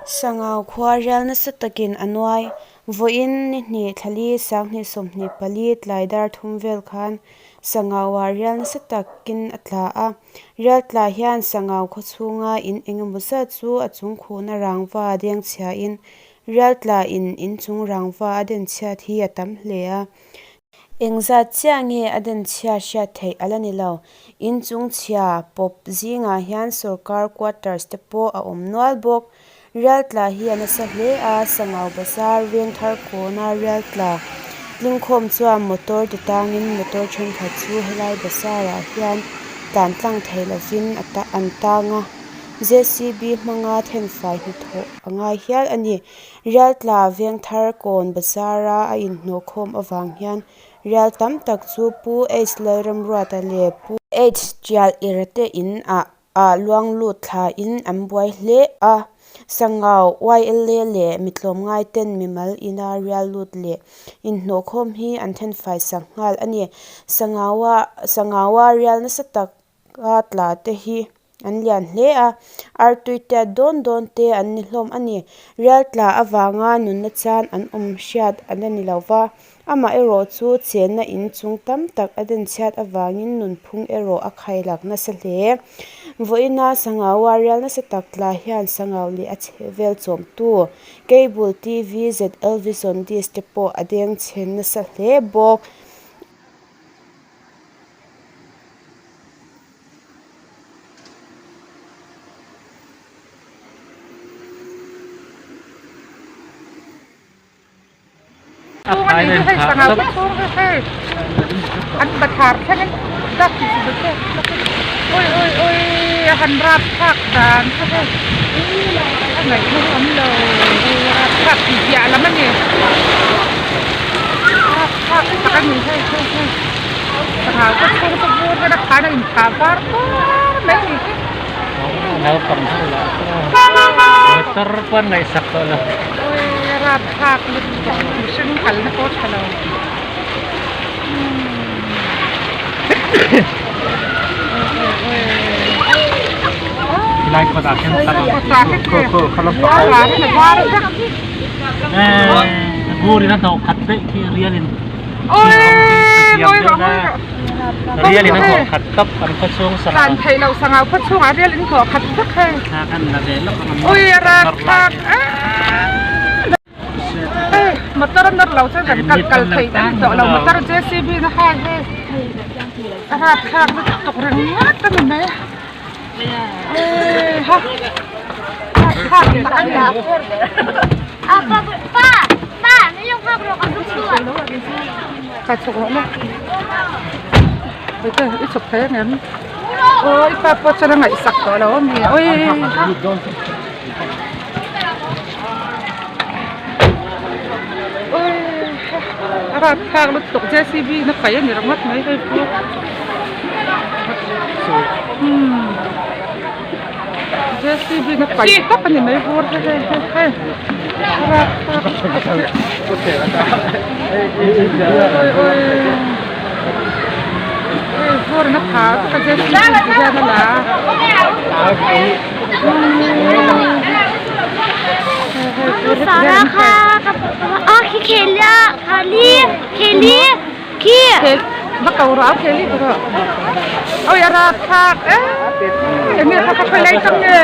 Sangau khua rial nasa takin a nuai. Vawiin ni hnih thlali 2024 tlai dar thum vel khan Sangauah rial nasa takin a tla a. Rial tla hian Sangau khaw chhunga in engemaw zat chu a chung khuhna rangva deng chhiain rial tla in inchung rangva a den chhiat hi a tam hle a. Engzat chiah nge a den chhia hriat theih a la ni lo. Inchung chhia pawp zingah hian sorkar quarters te pawh a awm nual bawk. Rial tla hi a nasa hle a, Sangau Bazar, Vengthar kawna rial tla tlingkhawm chuan motor ti tangin motor thenkhat chu helai bazar ah hian tlan tlang thei lovin an tang a, JCB hmanga thenfai hnathawh a ngai hial a ni. Rial tla Vengthar kawn bazara a inhnawhkhawm avang hian rial tam tak chu Pu H Lalramruata leh Pu H Tial Irate in ah ah luang lut thla in an buai hle a. Sangau YLA leh mitlawmngai ten mimal ina rial lut leh inhnawhkhawm hi an thenfai sak nghal a ni. Sangaua Sangaua rial nasa tak a tla te hi an lian hle a, artui tiat dawn dawn te an ni hlawm a ni. Rial tla avanga nunna chan an awm hriat a la ni lo va, amah erawh chu chenna in chung tam tak a denchhiat avangin nunphung erawh a khailak nasa hle. Vawiina Sangaua rial nasa tak tla hian Sangau leh a chhehvel chawmtu Cable TV, ZL Vision Dish te pawh a dengchhe nasa hle bawk. An bathlar thlengin dak tih chu ber oi oi oi a han rap thlak dan kha hei a ngaihna hi awm lo rap thlak tih piah lam a ni rap thlak tak a ni hei hei hei sangha khaw chhung chu vur vel a khan a inthah var kuar mai a ni hi. Naupang ho lah chu motor pawh an ngaihsak tawh lo. Oi rapthlak lutuk mihring kalna pawh tha lo. Helai kawtah khian tam Burin a hnawh khat daih khi rialin rialin a hnawh khat tawp an khaw chhung sangau. Tlan theih loh sangau khaw chhungah rial in hnawh khat vek hei. Kan la ve lawk ang. Ui a rapthlak Hei motor a nawr lo chuan kan kal kal theih an ni tawh lo motor JCB na hai hei a rapthlak lutuk ringawt a ni mai hei ha rapthlak tak a ni. Ka chhuk rawh maw i chhuk thei angem aw i pa pawh chuan a ngaihsak tawh lo ami oi. A rapthlak lutuk JCB in a paih a ni ringawt mai hei pawh umm JCB in a paih tawp a ni mai vur te hei hei hei a rapthlak lutuk oi oi hei vur in a phah vek a JCB ti hian a la a. Oi a rapthlak em enge kha ka khawi lai tak nge.